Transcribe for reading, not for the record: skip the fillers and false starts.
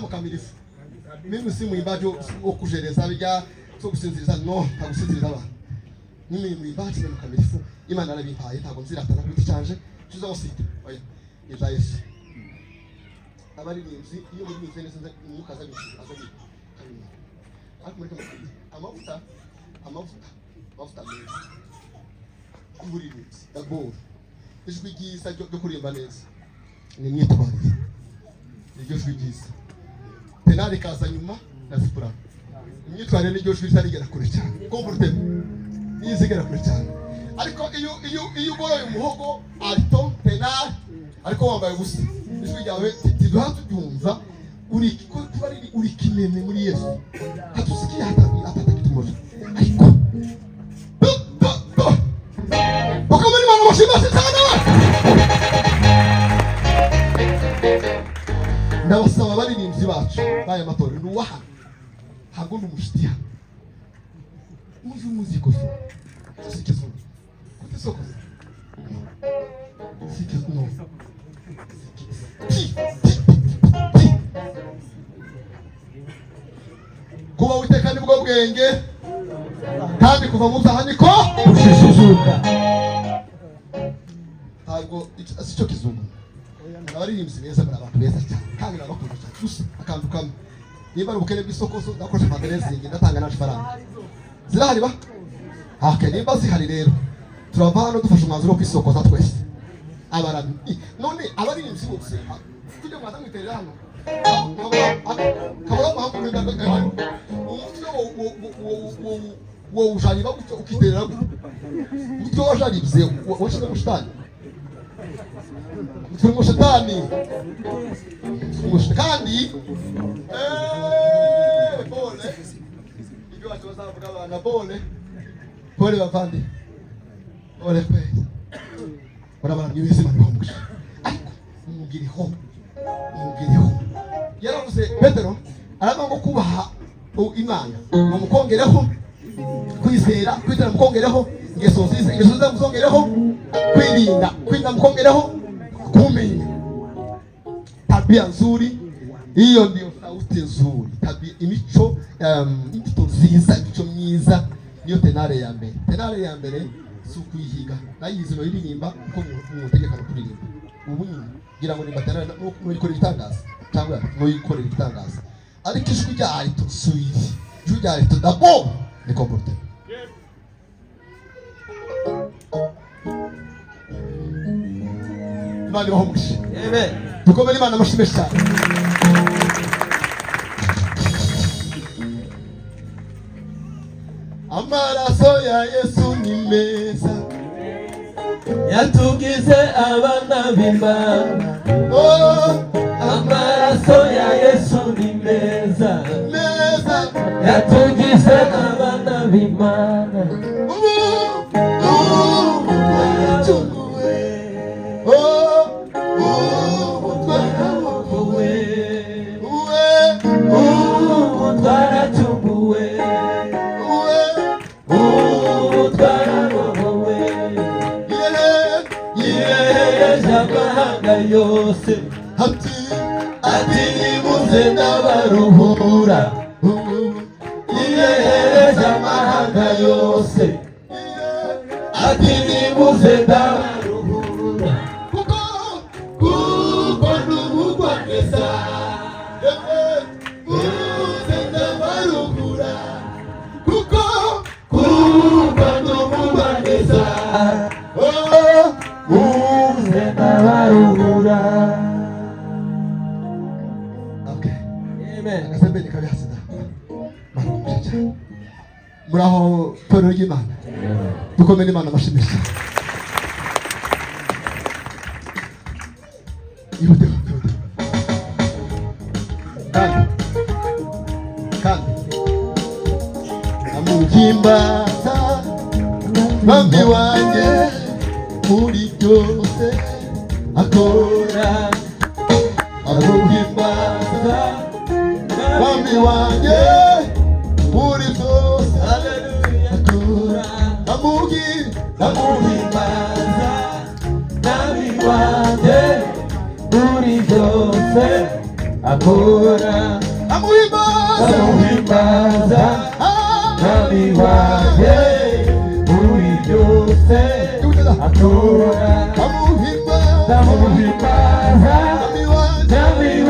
Mkamilifu. Mimi si mwimbaji wo kujereza bijya so gusinziriza, no, nta gusinziriza abantu. Mimi mwimbaji ni mkamilifu. Imana yarabimpaye, ntabwo nziratana ku giti canje tuzawusita. Oya, ni ibya Yesu. Abaririmbyi, iyo muririmvye neza, umwuka aza aza abimenya. Ariko muri kano kanya, amavuta, amavuta, amavuta meza y'uburirimbyi, d'abord ijwi ryiza ryo kuririmba neza ni imyitwarire, niryo jwi ryiza. Ténor ikaza nyuma na soprano. Imyitwarire niryo jwi ritarigera kure cyane. Comportement niyo izigera kure cyane. Ariko iyo ugoroye umuhogo, alto, ténor, ariko wambaye ubusa, ijwi ryawe tiduha turyumva. Uri kuba uri kimeme muri Yesu, hatusikia hata kitu moja. Ariko do do do bakomere Imana amashyi cyane we. Ndabasaba abaririmbyi bacu b'aya matorero, ni uwaha, ntabwo ndi umushuti hano. Muzi muzikoso sikizo kutisokoza sikizo, no ti ti ti. Kuba Uwiteka nibwo bwenge, kandi kuva mu byaha niko Ushishijuka. Ntabwo si cyo kizungu. Muri abaririmbyi beza, muri abantu beza cyane, kandi nabakunda cyane. Gusa akantu kamwe, niba ari ubukene bw'isoko, so ndakoresha fundraising, ndatanga naje faranga zirahari ba. Okay, nimba zihari rero, turava hano dufashe umwanzuro wo kwisokoza twese abaramyi. None abaririmbyi bose kujya mwaza mwiterera hano, kabura mpamvu umutwe wo ujariba gutyo, ukiterera gutyo, umutwe wajaribye washize mu shitani, turi mu shitani, turi mu shitani. Kandi pole, ibyo bacu bazavuga abana, pole pole bavandi, pole kweli. Urabona mw'ibizima niho, ariko mumubwireho, mumubwireho. Yaravuze Petero, aravuga ngo kubaha Imana ngo mukongereho kwizera, kwizera mukongereho ingeso nziza, ingeso nziza muzongereho kwirinda, kwirinda mukongereho kumenya. Tabia nzuri, hiyo ndio sauti nzuri. Tabia, imico, imbuto nziza, imico myiza niyo ténor ya mbere. Ténor ya mbere si ukuyihiga, nayizi no iririmba kuko mutegeka no kuririmba. Ubu nyine ngira ngo nimba ténor nuyikorera igitangaza cyangwa nuyikorera igitangaza, ariko ijwi rya alto suiri, ijwi rya alto d'abord ni comportement. Imana ibaho umugisha. Amen. Dukomere Imana amashyi menshi cyane. Amaraso ya Yesu ni meza. Yatugize abana b'Imana. Oh, Amaraso ya Yesu ni meza. Meza. Yatugize abana b'Imana. Ubu ubu twaracunguwe. Oh, ubu twarabohowe. Uwe. Ubu twaracunguwe. Uwe. Ubu twarabohowe. Yeah. Yirehereje amahanga yose. Ati Ati nimuze ndabaruhura. Yirehereje amahanga yose. Ati nimuze ndabaruhura. Kuko Kuko n'umugwaneza. muze ndabaruhura, kuko Kuko n'umugwaneza. Oh, Muze ndabaruhura. Okay. Amen. Agasembeni kabi hasida mara cyane. Muraho, torero ry'Imana, dukomere Imana amashyi menshi cyane. Ihute, ihute. Kandi amuhimbaza mwami wanjye muri byose akora. Amuhimbaza mwami wanjye muri byose akora. Amugi Ndamuhimbaza mwami wanjye muri byose. Akora. Amuhimbaza. Ndamuhimbaza, mwami wanjye, muri byose akora. Amuhimbaza. Ndamuhimbaza. Mwami wanjye. Mwami.